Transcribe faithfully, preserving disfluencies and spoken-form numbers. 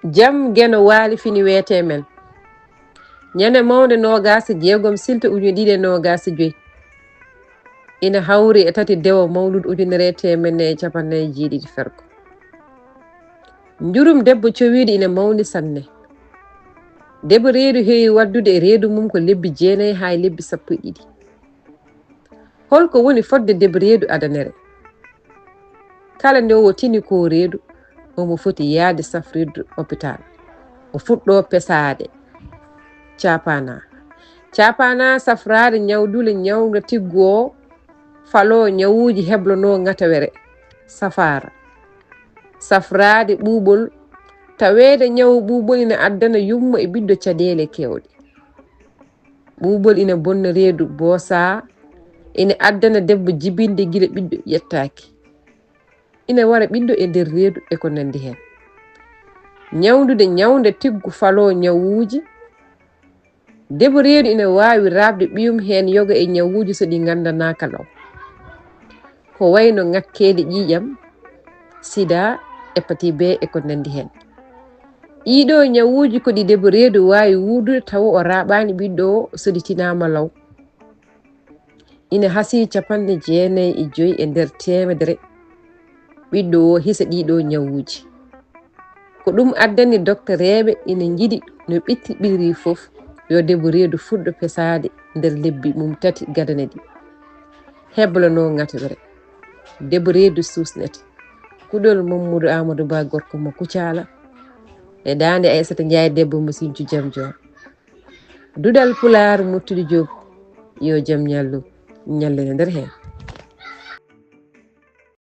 Jam geno waali fini weetee men. Ñande mawnde noogaas e jeegom silto ujine ɗiɗi e noogaas e joy. Ina hawri e tati dewo mawlud ujunere e teemedde e capanɗe nayi e jeeɗiɗi fergo. Njurum debbo cowiiɗo ina mawni sanne. Debbo reedu heewi waddude e reedu mum ko lebbi jeenayi haa e lebbi sappo e ɗiɗi. Holko woni fodde debbo reedu adanere? Kala nde o tini ko reedu, omo foti yaade safrirdu hôpital. O fuɗɗo pesaade. Caapana. Caapana safraade ñawdule ñawnga tiggu o, falo ñawuuji heblono ŋatawere. Safaara. Safraade ɓuuɓol. Taweede ñawu ɓuuɓol ina addana yumma e ɓiɗɗo caɗeele keewɗe. Ɓuuɓol ina bonna reedu boosa, ina addana debbo jibinde gila ɓiɗɗo yettaaki. Ina wara ɓiɗɗo e nder reedu e ko nandi heen. Ñawndude ñawnde tiggu falo ñawuuji. Debbo reedu ina waawi raɓde ɓiyum heen yoga e ñawuuji so ɗi nganndanaaka law. Ko wayno ŋakkeeli ƴiiƴam, sida, hepatite B e ko nandi heen. Ɗiɗo ñawuuji ko ɗi debbo reedu waawi wuurdude tawa o raɓaani ɓiɗɗo o so ɗi tinaama law. Ina hasii capanɗe jeenayi e joy e nder teemedere ɓiɗɗo o hisa ɗiɗo ñawuuji. Ko ɗum addani doktoreeɓe ina njiɗi no ɓitti ɓilri fof yo debbo reedu fuɗɗo pesaade nder lebbi mum tati gadane ɗi. Heblono ŋatawere. Debbo reedu suusnete. Kuɗol Mamadou Amadou Ba gorko mo Kucala. E daande Aissata Ndiaye debbo mo Sinthiou Diam Dior. Duɗal Pulaar Murtudi Diop. Yo jam ñallu. Ñallu e nder heen.